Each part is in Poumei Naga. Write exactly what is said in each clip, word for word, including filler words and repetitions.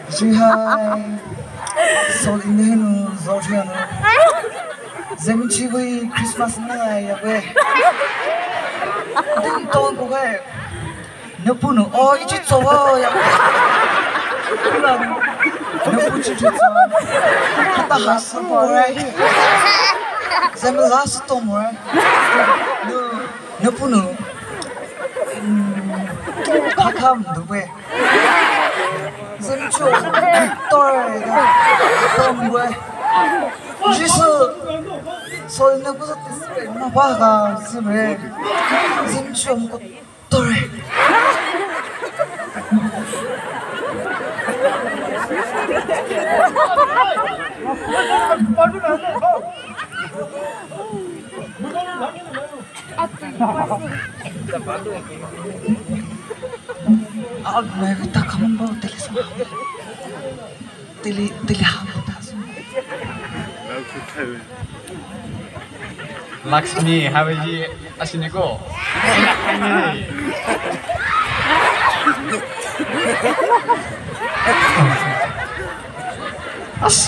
Jihai, Salt India nou, Georgia nou. Zemichi vei Christmas na ya vei. Ding tong ko vei. Nepu nou, oh, ichi tso vei ya. Kula nou. Nepu chi chi tso. Kata hasu mo vei. Zemi last to mo vei. No. Nepu nou. Kakam dube. Zemichi tore ga. Tombe. Jisu. So nepu sa tisbe. Mapa ga sibe. Zemichi omko tore. Lakshmi, habaji asiniko. As.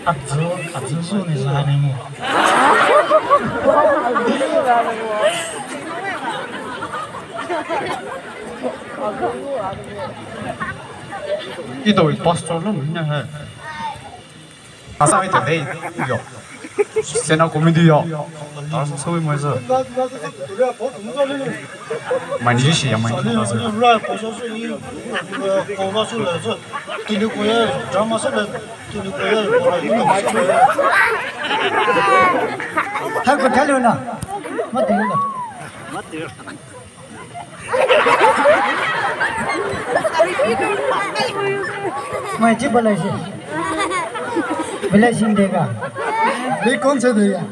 Azu, azu su ni sa ni mo. Ito pastor lo ni ha. Asa ito dei yo. Sena comedy yo. Asa so mo zo. Mani shi ya mani. Hai ko thalo na. Mate na. Mai chi balai shi. Balai shi dega. Ni kon se deya.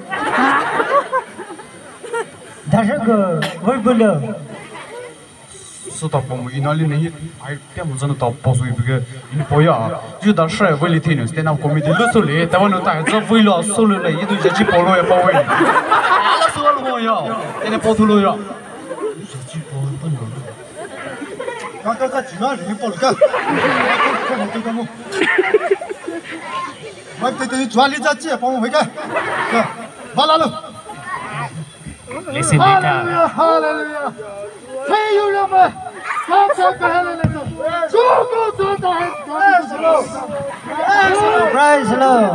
Dasha ko, voi bolo. Sota pomo inali nahi, ai, tia mo zana ta poso ibige, ini poya, ju dasha veli thinu, stand up comedy lu sule, tava no ta, za velo sule le, idu jaji polo ya pawe. Ala sual mo ya, ene pothulo ya. Jaji polo pa no. Ka, ka, ka, china, ni polo ka. Ka, ka, ka, ka, mo. Mai te te, jwali jaji, pawe ka. Ka, balalo. Listen later. Hallelujah, hallelujah. Hey, you remember? Praise the Lord. Praise the Lord.